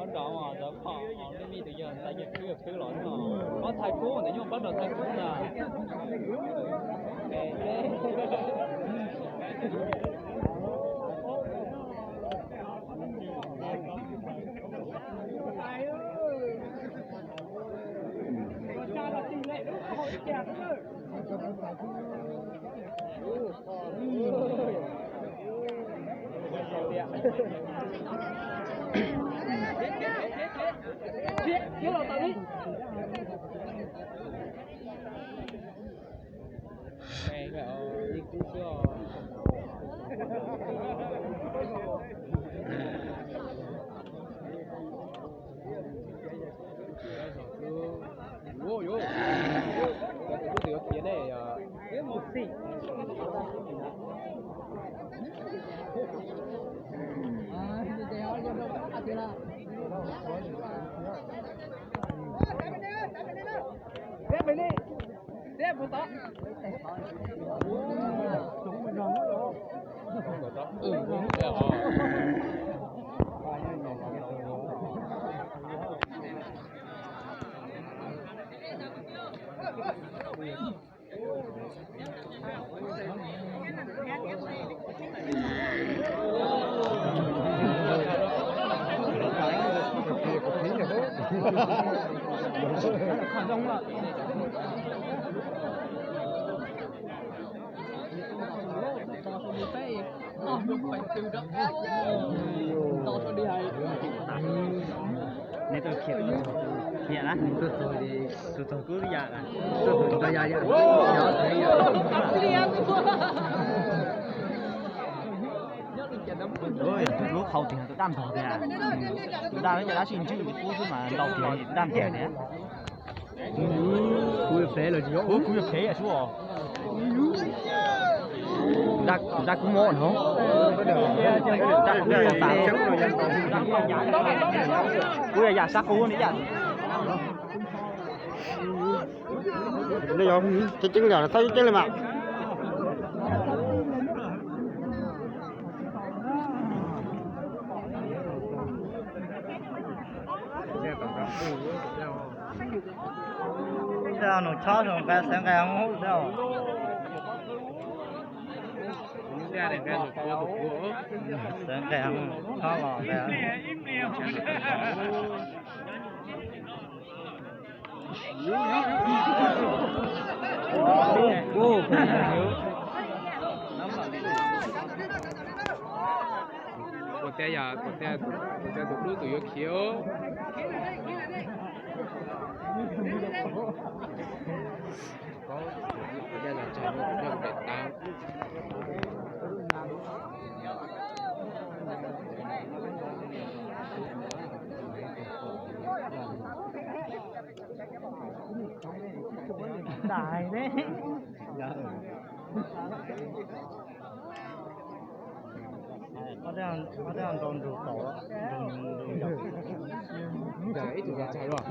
Ob nrov mas ntawd phom lub me tus yog ntawd yog khwb khwb los no. Pob Thaib Kub ntawd nyuaj pob nrov Thaib Kub na. Neb tuaj khiav tuaj txog, khiav na, tuaj txog, tuaj txog kuv yam, tuaj txog kuv yam yam. Lub qhau tiag tus daj ntog tiag. Tus daj no ces dab tsi ntswj tus qub xwb mas ntau tiag tus daj ntiag tiag. Kuv yuav phem los tsis yog, kuv yuav phem yam sub os. Tus daj kub mob no. Tus daj kub tas. Kuv yam yam sab qub ne yam. Nej yog tseeb tseeb li, txhob tseeb tseeb li mas. Nws chob tus nqaij, xeev nqaij hoob hub thiab. Xeev nqaij hoob chob los nqaij. Kuv tias yog, kuv tias, kuv tias tus dub tus yuav khiav. Dais ne. Ob teb ntau nrug tau, nrug nrug yog. Ib tug yog tshais los.